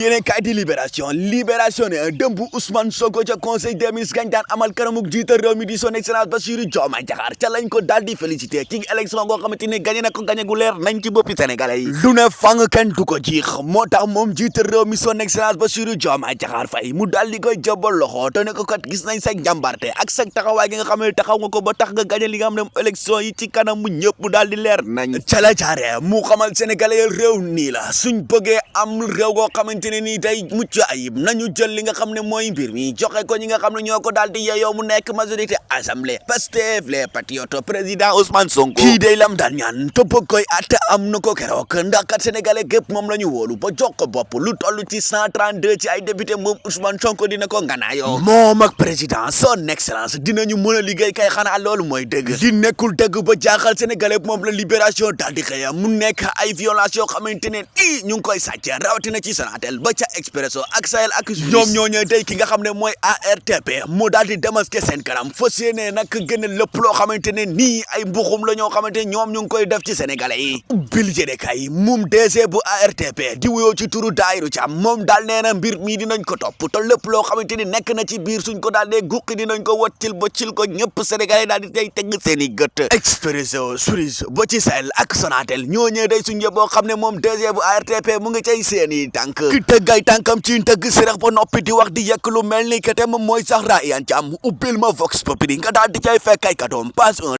yéene kay di libération ne démb Ousmane Sonko ca conseil des ministres gañ daan amal kanamuk jiite réew mi di son excellence Bassirou Diomaye Diakhar ca lañ ko daal di félicité ci élection goo xamante ni gañe na ko gañe gu leer nañ ci boppi sénégalais yi lu ne fang kenn du ko jiix moo tax moom jiite réew mi son excellence Bassirou Diomaye Diakhar Faye mu daal di koy jëbal loxo te ne ko kat gis nañ sa njàmbarte ak sa taxawaay gi nga xam ne taxaw nga ko ba tax nga gañe li nga xam ne élection yi ci kanam mu ñëpp mu daal di leer nañ ca la jaare mu xamal sénégalais réew nii la suñ bëggee am réew goo xamante ne nii day mucc ayib nañu jël li nga xam ne mooy mbir mi joxe ko ñi nga xam ne ñoo ko daal di yeyoo mu nekk majorité assemblée Pastef les patriotes président Ousmane Sonko kii day lam daan ñaan te bëgg koy atte am na ko keroog ndax kat sénégalais gépp moom la ñu wóolu ba jox ko bopp lu toll ci 132 ci ay député moom Ousmane Sonko dina ko nganaayoo moom ak président son excellence dinañu mën a liggéey kay xanaa loolu mooy dëgg li nekkul dëgg ba jaaxal sénégalais moom la libération daal di xëya mu nekk ay violence yoo xamante ne ñu ngi koy sàcc rawatina ci Sonatel ba ca Expresso ak Sahel ak ñoom ñooñee tey ki nga xam ne mooy ARTP moo daal di démasqué seen kanam fas yéene nag génn lépp loo xamante ne nii ay mbuxum la ñoo xamante ne ñoom ñu ngi koy def ci sénégalais yi bil jëdekay moom DG bu ARTP di wuyoo ci turu Daayru Caam moom daal nee na mbir mii dinañ ko topp te lépp loo xamante ni nekk na ci biir suñ ko daal dee guqi dinañ ko wattil ba cil ko ñëpp sénégalais daal di tey teg seen i gët Expresso Suisse ba ci Sahel ak Sonatel ñooñee day suñ boo xam ne moom DG bu ARTP mu ngi cay seeni tànk ki tëggay tànkam ci tëgg sirax ba noppi di wax di yekk lu mel ni que te moom mooy sax Rayane Thiam ubbil ma Vox Populi nga daal di cay fekk ay katoom passe 1